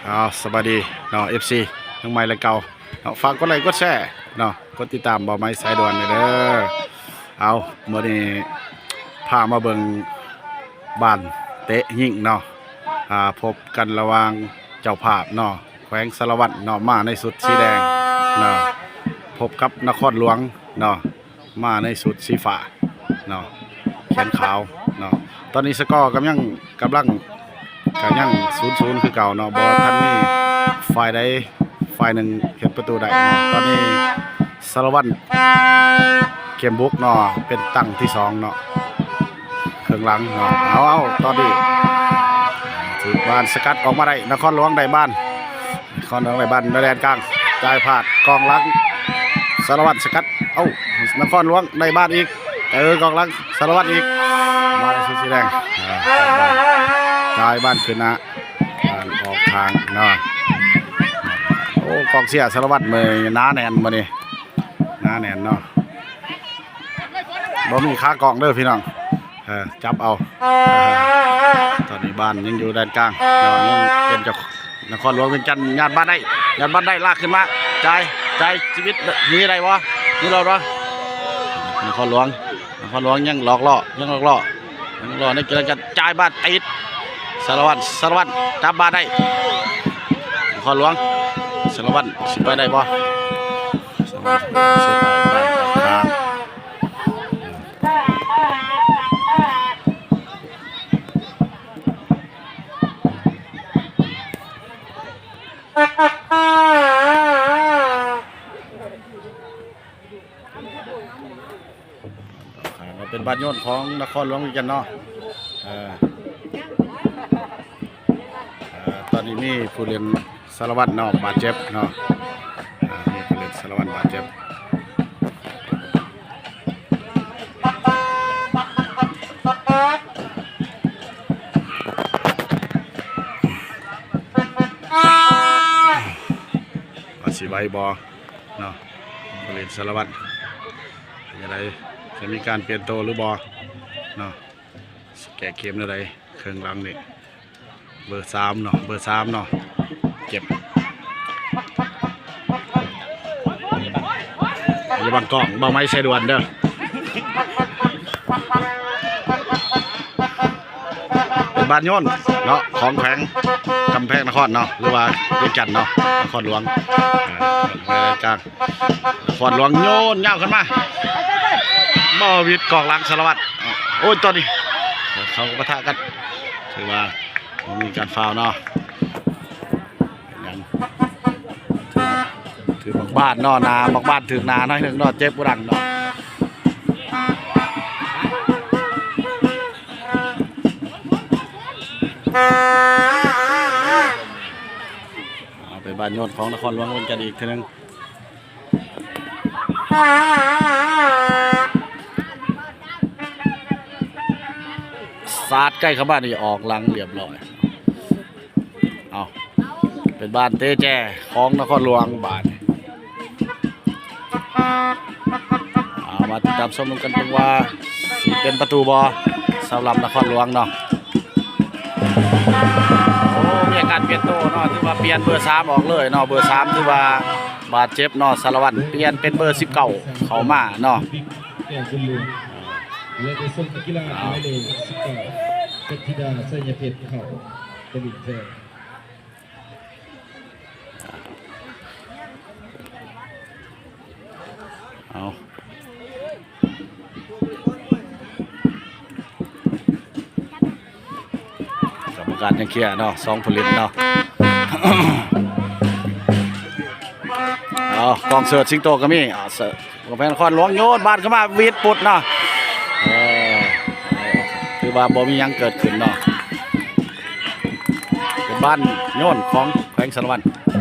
ເອົາ ສະບາຍດີເນາະ ເອັຟຊີ ທັງໃໝ່ ແລະ ເກົ່າເນາະ. ຝາກກົດໄລກົດແຊເນາະ ກົດຕິດຕາມບ່າວໄມ້ສາຍດ່ວນແດ່ເດີ. ເອົາ ມື້ນີ້ພາມາເບິ່ງບ້ານເຕະຍິງເນາະ. ອ່າ ພົບກັນລະຫວ່າງເຈົ້າພາບເນາະ ແຂວງສາລະວັນເນາະ ມາໃນຊຸດສີແດງເນາະ ພົບກັບນະຄອນຫຼວງເນາະ ມາໃນຊຸດສີຟ້າເນາະ ແຂນຂາວເນາະ. ຕອນນີ້ສະກໍກຳລັງ ກຳລັງ ກະຍັງສູນສູນຄືເກົ່າເນາະ ບໍ່ທັນມີຝ່າຍໃດຝ່າຍໜຶ່ງເຮັດປະຕູໄດ້ເນາະ. ຕອນນີ້ສາລະວັນເກມບຸກເນາະ ເປັນຕັ້ງທີສອງເນາະ ເຄິ່ງຫຼັງເນາະ. ເອົາ ເອົາ ຕອນນີ້ຖືກບານສະກັດອອກມາໄດ້ ນະຄອນຫຼວງໄດ້ບານ ນະຄອນຫຼວງໄດ້ບານໃນແດນກາງ ຈ່າຍພາດກອງຫຼັງ ສາລະວັນສະກັດ ເອົາ ນະຄອນຫຼວງໄດ້ບານອີກ ເອີ ກອງຫຼັງສາລະວັນອີກ ມາໃນຊຸດສີແດງ ອ່າ ຈ່າຍບານຂຶ້ນໜ້າ ບານອອກທາງເນາະ. ໂອ້ ກອງເຊຍສາລະວັນມື້ນີ້ໜາແໜ້ນ ມື້ນີ້ໜາແໜ້ນເນາະ ບໍ່ມີຂາກອງເດີພີ່ນ້ອງ. ເອີ ຈັບເອົາ ເອີ ຕອນນີ້ບານຍັງຢູ່ແດນກາງເນາະ ຍັງເປັນເຈົ້າ ນະຄອນຫຼວງວຽງຈັນ ຍາດບານໄດ້ ຍາດບານໄດ້ ລາກຂຶ້ນມາ ຈ່າຍ ຈ່າຍຊີວິດ ມີໄດ້ບໍ່ ມີລອດບໍ່? ນະຄອນຫຼວງ ນະຄອນຫຼວງຍັງຫຼອກລໍ້ ຍັງຫຼອກລໍ້ ຍັງຫຼອກໃນເກມ ການຈ່າຍບານຕິດ ສາລະວັນ ສາລະວັນຈັບບານໄດ້ ນະຄອນຫຼວງ ສາລະວັນຊິໄປໄດ້ບໍ່? ສາລະວັນເສຍບານຂ້າມ ອ່າ ເປັນບານໂຍນຂອງນະຄອນຫຼວງວຽງຈັນເນາະ. ເອີ ເອີ ຕອນນີ້ມີຜູ້ຫຼິ້ນ ສາລະວັນເນາະ ບາດເຈັບເນາະ ອ່າ ມີຜູ້ຫຼິ້ນສາລະວັນບາດເຈັບ. ວ່າຊິໄຫວບໍ່ເນາະ ຜູ້ຫຼິ້ນສາລະວັນ ເປັນຈັ່ງໃດ ຈະມີການປ່ຽນໂຕຫຼືບໍ່ເນາະ ຊິແກ້ເກມແນວໃດ? ເຄິ່ງຫຼັງນີ້ ເບີສາມເນາະ ເບີສາມເນາະ ເຈັບ ຢ່າບັງກ້ອງ ເບົາໄມ້ໃສ່ດ່ວນເດີ. ເປັນບານໂຍນເນາະ ຂອງແຂວງກຳແພງນະຄອນເນາະ ຫຼືວ່າວຽງຈັນເນາະ ນະຄອນຫຼວງ ອ່າ ກາງ ນະຄອນຫຼວງໂຍນຍາວຂຶ້ນມາ ບໍ່ຫວິດກອງຫຼັງສາລະວັນ. ໂອ້ຍ ຕອນນີ້ເຂົາປະທະກັນ ຖືວ່າບໍ່ມີການຟາວເນາະ ຍັງ ຖືກບັກບານເນາະ ໜ້າບັກບານຖືກໜ້າໜ້ອຍໜຶ່ງເນາະ ເຈັບກວ່າດັງເນາະ. ເອົາ ເປັນບານໂຍນຂອງນະຄອນຫຼວງວຽງຈັນອີກເທື່ອໜຶ່ງ ສາດໃກ້ເຂົ້າມານີ້ອອກຫຼັງລຽບຮ້ອຍ. ເອົາ ເປັນບານເຕະແຈຂອງນະຄອນຫຼວງບາດນີ້. ເອົາ ມາຕິດຕາມຊົມນຳກັນເບິ່ງວ່າຊິເປັນປະຕູບໍ່ ສຳລັບນະຄອນຫຼວງເນາະ. ໂອ້ ມີອາການປ່ຽນໂຕເນາະ ຖືວ່າປ່ຽນເບີສາມອອກເລີຍເນາະ ເບີສາມຖືວ່າບາດເຈັບເນາະ ສາລະວັນ ປ່ຽນເປັນເບີສິບເກົ້າເຂົ້າມາເນາະ. ແກ້ວບຸນເຫຼືອງ ແລະໄດ້ສົ່ງນັກກິລາໝາຍເລກສິບເກົ້າ ເພັດທິດາ ໄຊຍະເພັດ ເຂົ້າໄປຫຼິ້ນແທນ. ເອົາ ກຳມະການຍັງເຄຍເນາະ ສອງຜູ້ຫຼິ້ນເນາະ. ເອົາ ກອງເສີດສິງໂຕກໍມີ ເອົາ ເສີດ ກຳແພງນະຄອນຫຼວງໂຍນບານເຂົ້າມາ ຫວີດປຸດເນາະ. ເອີ ຖືວ່າບໍ່ມີຫຍັງເກີດຂຶ້ນເນາະ ເປັນບານໂຍນຂອງແຂວງສາລະວັນ.